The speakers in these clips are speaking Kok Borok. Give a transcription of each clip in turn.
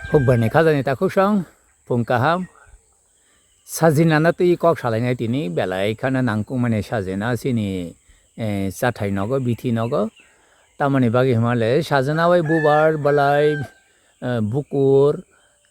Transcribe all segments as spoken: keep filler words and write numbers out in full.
Hukbarni khajani takhuk song, phung kaham. Sajinano twi kok salainai tini, belai kheno nangkukmani sajina chini, eh, chathai nogo, bithi nogo. Tamoni bagwi hwnmale sajina bai bubar, belai, eh, bukur,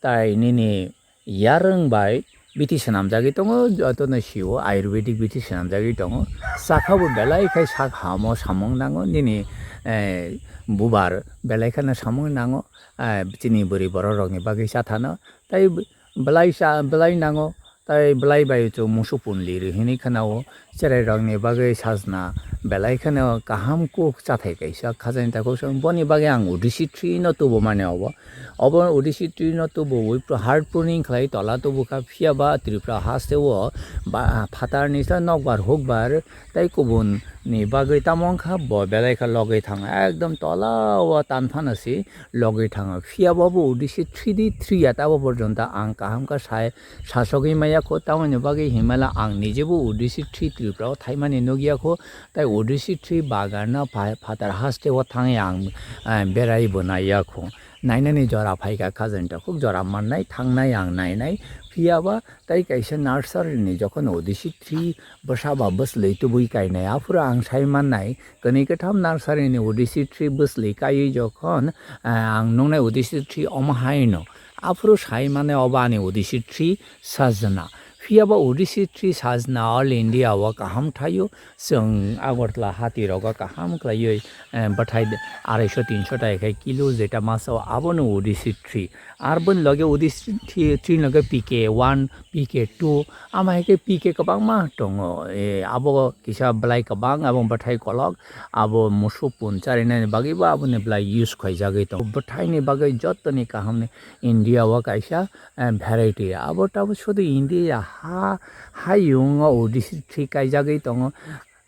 tai nini yarwng bai bithi swnamjagwi tongo, jotono sio ayurvedic bithi swnamjagwi tongo. Sakha bo belai khai sak hamo samung nango, nini, eh, bubar belai kheno samung nango, eh, chini bwrwi borok rokni bagwi chathano. Tai belai cha, belai nango, tai belai bai chwng musuk punli ri hwnwi khwnao. Cherai rokni bagwi sajna belai kheno kaham kuk chathai kaisa khajani takhuk song. Boni bagwi ang Odissi three no tubu mani obo. Obo Odissi three no tubu wi pro-, hard pruning khlai tola tubu kha, phiya ba Tripura haste o ba phatar ni sa nokbar hukbar tai kubun ni bagwi tamo wngkha bo belai kha logwi thang ekdom tola o tan phano si logwi thango. Phiya bo bo Odissi three D three ya tabo porjonto ang kaham kha sai sasogwi maya kho, tamoni bagwi himala ang nijebo Odissi three Tripura o thaimani nukya kho, tai Odissi three bagan no pha-, phatar haste o thangwi ang, eh, berai bo naiya kho. Nainani jora phaikha khajani takhuk, jora mannai thangnai ang nainai. Phiya ba tai kaisa nursery ni jokhon Odissi three bwsa ba bwslwi tubui kainai, aphuru ang sai mannai, kwnwi kwtham nursery ni Odissi three bwslwi kaiwi jokhon, eh, ang nuknai Odissi three omo haino. Aphuru sai mane obo ani Odissi three sajna. Phiya ba Odissi three sajna all India o kaham thaio. Chwng Agartala hati rogo kaham khlaiwi, eh, bwthai arai sho tin sho ta kilo jeta masa o abono Odissi three. Ar boni loge Odissi three, three loge P K one, P K two, ama hai khe P K kwbangma tongo. Eh, abo kisa belai kwbang, abo bwthai kolok, abo musuk pun charinani bagwi bo aboni belai use khaijagwi tongo. Bwthaini bagwi jotoni kahamni India o kaisa, eh, variety. Abo tabo sudu India ha, hayung o Odissi three kaijagwi tongo.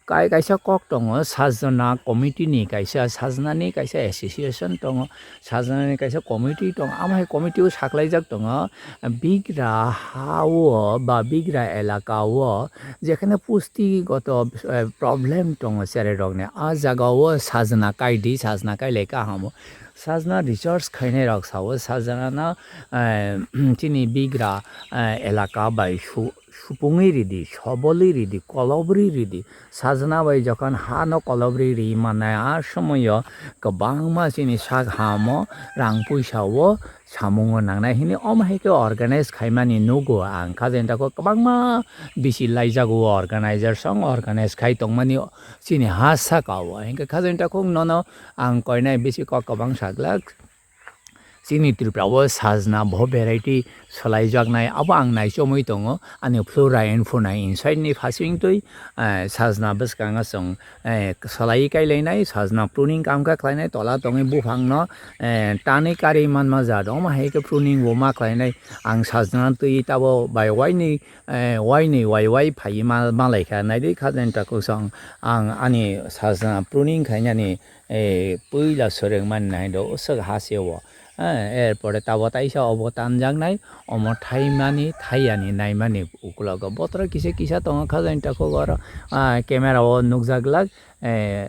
Kai-, kaisa kok tongo, sajna committee ni kaisa, sajna ni kaisa association tongo, sajna ni kaisa committee tongo, amo hai committee o saklaijak tongo, bigra ha o ba bigra elaka o jekhane pusti goto, eh, problem tongo cherai rok ni, a jaga o sajna kaidi, sajna kailai kaham o, sajna research khainai rok sao, sajna no, eh, chini bigra, eh, elaka bai su-, supungwi ridi, sobolwi ridi, kolobri ridi. Sajna bai jokhon hano kolobri ri mannai, a somoyo kwbangma chini sak hamo rang puisa o samungo nangnai hini omo hai khe organize khaimani nugo ang. Khajani takhuk kwbangma bisi laijago o organizer song organize khai tongmani chini ha saka o. Hinkhe khajani takhuk nono ang koinai bisi kok kwbang saglak. Chini Tripura o sajna bo variety swlaijaknai, abo ang naichomwi tongo. Ani Flora and Fauna inside ni phasing twi, eh, sajna bwskango chwng, eh, swlaiwi kailainai, sajna pruning kam kha khlainai, tola tongwi buphangno, eh, tanwi karwi manma jat, omo hai khe pruning bo ma khlainai. Ang sajna twi tabo bai wainwi, eh, wainwi wai wai phaiwi ma, ma lai kha. Naidi khajani takhuk song ang ani sajna pruning khainani eh, puila swrwngmani nai do uswk ha se o. Eh, er pore tabo taisa obo tanjaknai, omo thaimani, thaiyani naimani uklogo. Bothoro kisa kisa tongo khajani takhuk oro, ah, camera o nukjak glak, eh,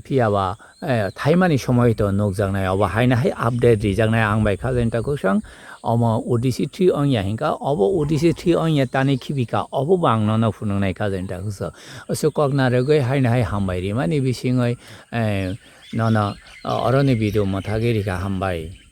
phiya ba, eh, thaimani somoi to nukjaknai, obo haino hai update rijaknai ang bai khajani takhuk song. Omo Odissi three wngya hinkha, obo Odissi three wngya tani khibi kha, obo bo ang nono phunuknai khajani takhuk song. Uswk kok narwgwi haino hai hambai rimani bisingwi, eh, nono, o, oroni video mwthagwi rikha, hambai.